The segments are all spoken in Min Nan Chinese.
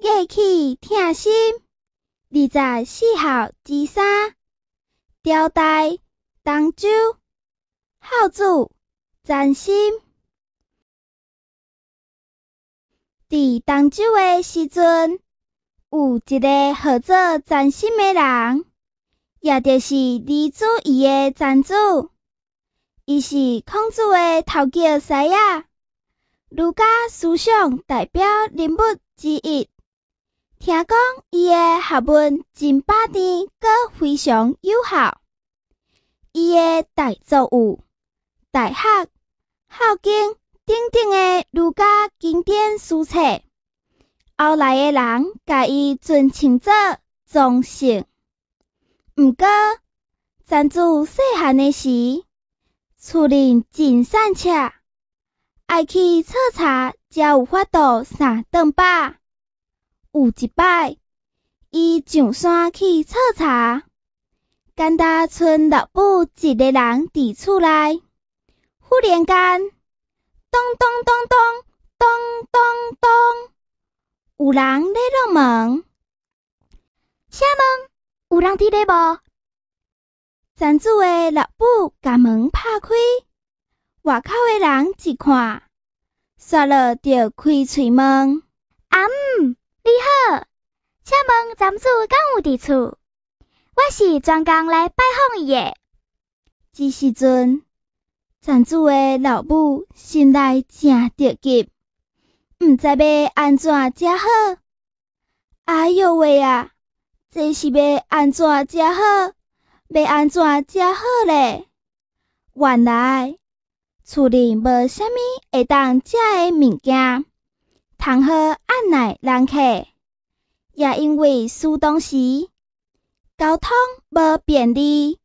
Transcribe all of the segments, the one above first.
樂器疼心，24孝之三，朝代東周，孝子詹森。佇東周的時陣，有一个號做詹森的人，也就是李子怡的詹子。伊是孔子的頭腳師仔，儒家思想代表人物之一。聽講伊的學問真百端，閣非常有效。伊的大作有《大學》、《孝經》等等的儒家經典書冊。後來的人共伊尊稱做宗聖。毋過，詹子細漢的時，厝裡真散赤，愛去採柴才有法度三頓飽。有一擺，伊上山去採柴，敢若賰老母一个人佇厝內。忽然間，咚咚咚咚咚咚咚，有人咧敲門。請問有人佇咧無？詹子的老母共門拍開，外口的人一看，煞落就開喙問：阿姆，你好，請問詹子敢有佇厝？我是專工來拜訪伊的。這時陣，詹子的老母心內誠著急，毋知欲按怎才好。哎喲喂啊！這是欲按怎才好？欲按怎才好咧？原來厝裡無啥物會當食的物件，通好按捺人客。也因為事當時交通無便利，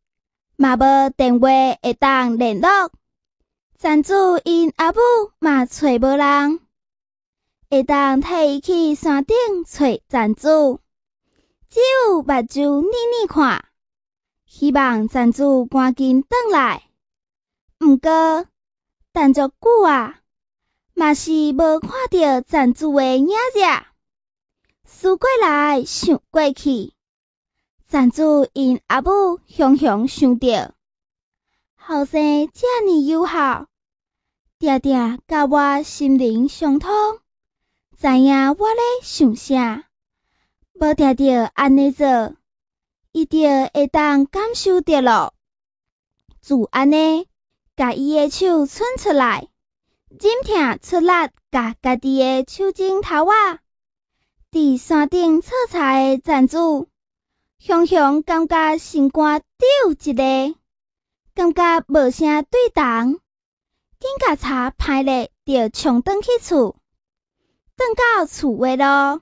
嘛無電話會當聯絡，詹子𪜶阿母嘛揣無人會當替伊去山頂揣詹子，只有目睭睨睨看，希望詹子趕緊轉來。毋過等足久啊，嘛是無看著詹子的影子。思過來想過去，詹子𪜶阿母雄雄想著，後生遮爾友好，定定佮我心靈相通，知影我咧想啥，無定著按呢做，伊就會當感受著囉。就按呢，共伊的手伸出來，忍疼出力，共家己的手指頭仔。佇山頂採柴的詹子，雄雄感覺心肝揪一下，感覺無啥對頭，緊共柴歹咧，就衝轉去厝。轉到厝的路，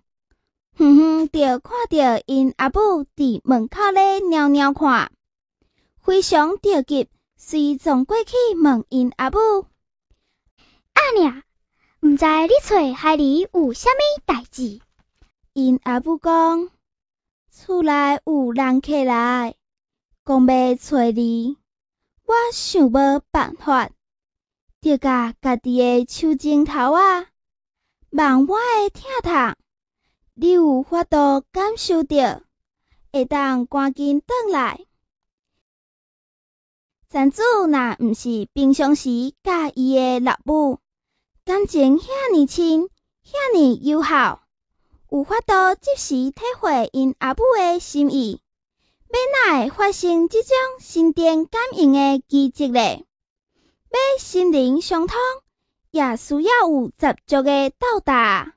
遠遠就看著𪜶阿母佇門口咧蹑蹑看，非常著急，隨衝過去問𪜶阿母：阿娘，毋知你揣孩兒有啥物代誌？𪜶阿母講：厝內有人客來，講欲揣你，我想無辦法，就共家己的手指頭仔，望我的疼痛，你有法度感受著，會當趕緊轉來。詹子若毋是平常時佮伊的老母感情遐爾親，遐爾友好，有法度即時體會𪜶阿母的心意，欲哪會發生這種心電感應的奇蹟咧？欲心靈相通，也需要有十足的鬥膽。